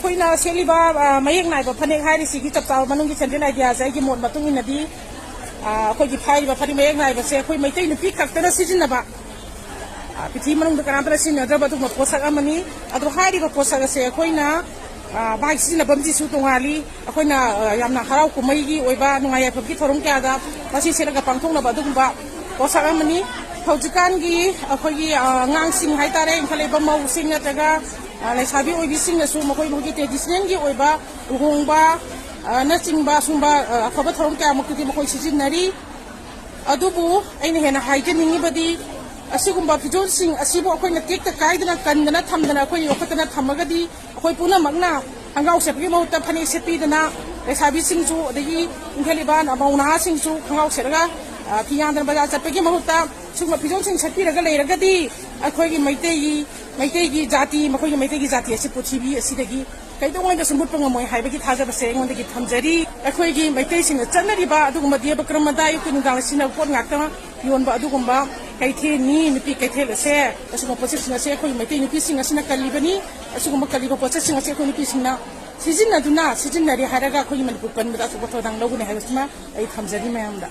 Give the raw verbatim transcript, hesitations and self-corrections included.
ꯑꯩꯈꯣꯏꯅ ꯁꯦꯠꯂꯤꯕ, ꯑ, ꯃꯌꯦꯛ ꯅꯥꯏꯕ ꯐꯅꯦꯛ ꯍꯥꯏꯔꯤꯁꯤꯒꯤ ꯆꯞ ꯆꯥꯕ ꯃꯅꯨꯡꯒꯤ ꯁꯦꯟꯇ꯭ꯔꯦꯜ ꯑꯥꯏꯗꯤꯌꯥꯁꯦ ꯑꯩꯒꯤ ꯃꯣꯠ ꯃꯇꯨꯡ ꯏꯟꯅꯗꯤ, ꯑ, ꯑꯩꯈꯣꯏꯒꯤ ꯐꯥꯏꯔꯤꯕ ꯐꯅꯦꯛ ꯃꯌꯦꯛ ꯅꯥꯏꯕꯁꯦ ꯑꯩꯈꯣꯏ ꯃꯩꯇꯩ ꯅꯨꯄꯤ ꯈꯛꯇꯅ ꯁꯤꯖꯤꯟꯅꯕ, ꯑ, ꯄ꯭ꯔꯤꯊꯤꯕꯤ ꯃꯅꯨꯡꯗ ꯀꯅꯥꯝꯇꯅ ꯁꯤꯖꯤꯟꯅꯗ꯭ꯔꯕ ꯑꯗꯨꯒꯨꯝꯕ ꯄꯣꯠꯁꯛ ꯑꯃꯅꯤ꯫ ꯑꯗꯣ ꯍꯥꯏꯔꯤꯕ ꯄꯣꯠꯁꯛ ꯑꯁꯦ ꯑꯩꯈꯣꯏꯅ, ꯑ, ꯃꯥꯒꯤ ꯁꯤꯖꯤꯟꯅꯐꯝꯁꯤꯁꯨ ꯇꯣꯉꯥꯜꯂꯤ꯫ ꯑꯩꯈꯣꯏꯅ, ꯑ, ꯌꯥꯝꯅ ꯍꯔꯥꯎ ꯀꯨꯝꯍꯩꯒꯤ ꯑꯣꯏꯕ, ꯅꯨꯡꯉꯥꯏ ꯌꯥꯏꯐꯕꯒꯤ ꯊꯧꯔꯝ ꯀꯌꯥꯗ ꯃꯁꯤ ꯁꯦꯠꯂꯒ ꯄꯥꯡꯊꯣꯛꯅꯕ ꯑꯗꯨꯒꯨꯝꯕ ꯄꯣꯠꯁꯛ ꯑꯃꯅꯤ꯫ ꯍꯧꯖꯤꯛꯀꯥꯟꯒꯤ ꯑꯩꯈꯣꯏꯒꯤ, ꯑ, ꯑꯉꯥꯡꯁꯤꯡ ꯍꯥꯏꯇꯥꯔꯦ, ꯏꯟꯈꯠꯂꯛꯏꯕ ꯃꯧꯁꯤꯡ ꯅꯠꯇ꯭ꯔꯒ, ꯑ, ꯂꯩꯁꯥꯕꯤ ꯑꯣꯏꯕꯤꯁꯤꯡꯅꯁꯨ ꯃꯈꯣꯏ ꯃꯈꯣꯏꯒꯤ ꯇ꯭ꯔꯦꯗꯤꯁꯅꯦꯜꯒꯤ ꯑꯣꯏꯕ ꯂꯨꯍꯣꯡꯕ, ꯑ, ꯅꯆꯤꯡꯕ ꯁꯨꯝꯕ, ꯑ, ꯑꯐꯕ ꯊꯧꯔꯝ ꯀꯌꯥꯃꯨꯛꯇꯗꯤ ꯃꯈꯣꯏ ꯁꯤꯖꯤꯟꯅꯔꯤ꯫ ꯑꯗꯨꯕꯨ ꯑꯩꯅ ꯍꯦꯟꯅ ꯍꯥꯏꯖꯅꯤꯡꯉꯤꯕꯗꯤ, ꯑꯁꯤꯒꯨꯝꯕ ꯐꯤꯖꯣꯜꯁꯤꯡ ꯑꯁꯤꯕꯨ ꯑꯩꯈꯣꯏꯅ ꯇꯦꯛꯇ ꯀꯥꯏꯗꯅ, ꯀꯟꯗꯅ ꯊꯝꯗꯅ, ꯑꯩꯈꯣꯏ ꯌꯣꯛꯈꯠꯇꯅ ꯊꯝꯃꯒꯗꯤ, ꯑꯩꯈꯣꯏ ꯄꯨꯝꯅꯃꯛꯅ ꯈꯣꯡꯒ꯭ꯔꯥꯎ ꯁꯦꯠꯄꯒꯤ ꯃꯍꯨꯠꯇ ꯐꯅꯦꯛ ꯁꯦꯠꯄꯤꯗꯅ, ꯂꯩꯁꯥꯕꯤꯁꯤꯡꯁꯨ ꯑꯗꯒꯤ ꯏꯟꯈꯠꯂꯤꯕ ꯃꯧ ꯅꯍꯥꯁꯤꯡꯁꯨ ꯈꯣꯡꯒ꯭ꯔꯥꯎ ꯁꯦꯠꯂꯒ, ꯑ, ꯐꯤ ꯌꯥꯟꯗꯅ ꯕꯖꯥꯔ ꯆꯠꯄꯒꯤ ꯃꯍꯨꯠꯇ ꯁꯤꯒꯨꯝꯕ ꯐꯤꯖꯣꯜꯁꯤꯡ ꯁꯦꯠꯄꯤꯔꯒ ꯂꯩꯔꯒꯗꯤ, ꯑꯩꯈꯣꯏꯒꯤ ꯃꯩꯇꯩꯒꯤ, ꯃꯩꯇꯩꯒꯤ ꯖꯥꯇꯤ, ꯃꯈꯣꯏꯒꯤ ꯃꯩꯇꯩꯒꯤ ꯖꯥꯇꯤ ꯑꯁꯤ ꯄ꯭ꯔꯤꯊꯤꯕꯤ ꯑꯁꯤꯗꯒꯤ ꯀꯩꯗꯧꯉꯩꯗꯁꯨ ꯃꯨꯠꯄ ꯉꯝꯃꯣꯏ ꯍꯥꯏꯕꯒꯤ ꯊꯥꯖꯕꯁꯦ ꯑꯩꯉꯣꯟꯗꯒꯤ ꯊꯝꯖꯔꯤ꯫ ꯑꯩꯈꯣꯏꯒꯤ ꯃꯩꯇꯩꯁꯤꯡꯅ ꯆꯠꯅꯔꯤꯕ ꯑꯗꯨꯒꯨꯝꯕ ꯗꯦꯕ ꯀꯔꯃꯗ ꯑꯌꯨꯛꯀꯤ ꯅꯨꯡꯗꯥꯡ ꯁꯤꯖꯤꯟꯅꯕ ꯄꯣꯠ ꯉꯥꯛꯇ ꯌꯣꯟꯕ ꯑꯗꯨꯒꯨꯝꯕ ꯀꯩꯊꯦꯜꯅꯤ, ꯅꯨꯄꯤ ꯀꯩꯊꯦꯜ ꯑꯁꯦ꯫ ꯑꯁꯤꯒꯨꯝꯕ ꯄꯣꯠꯁꯛꯁꯤꯡ ꯑꯁꯦ ꯑꯩꯈꯣꯏ ꯃꯩꯇꯩ ꯅꯨꯄꯤꯁꯤꯡ ꯑꯁꯤꯅ ꯀꯜꯂꯤꯕꯅꯤ꯫ ꯑꯁꯤꯒꯨꯝꯕ ꯀꯜꯂꯤꯕ ꯄꯣꯠꯁꯛꯁꯤꯡ ꯑꯁꯦ ꯑꯩꯈꯣꯏ ꯅꯨꯄꯤꯁꯤꯡꯅ ꯁꯤꯖꯤꯟꯅꯗꯨꯅ, ꯁꯤꯖꯤꯟꯅꯔꯦ ꯍꯥꯏꯔꯒ ꯑꯩꯈꯣꯏꯒꯤ ꯃꯅꯤꯄꯨꯔ ꯀꯟꯕꯗ ꯑꯆꯧꯕ ꯊꯧꯗꯥꯡ ꯂꯧꯒꯅꯤ ꯍꯥꯏꯕꯁꯤꯃ ꯑꯩ ꯊꯝꯖꯔꯤ ꯃꯌꯥꯝꯗ꯫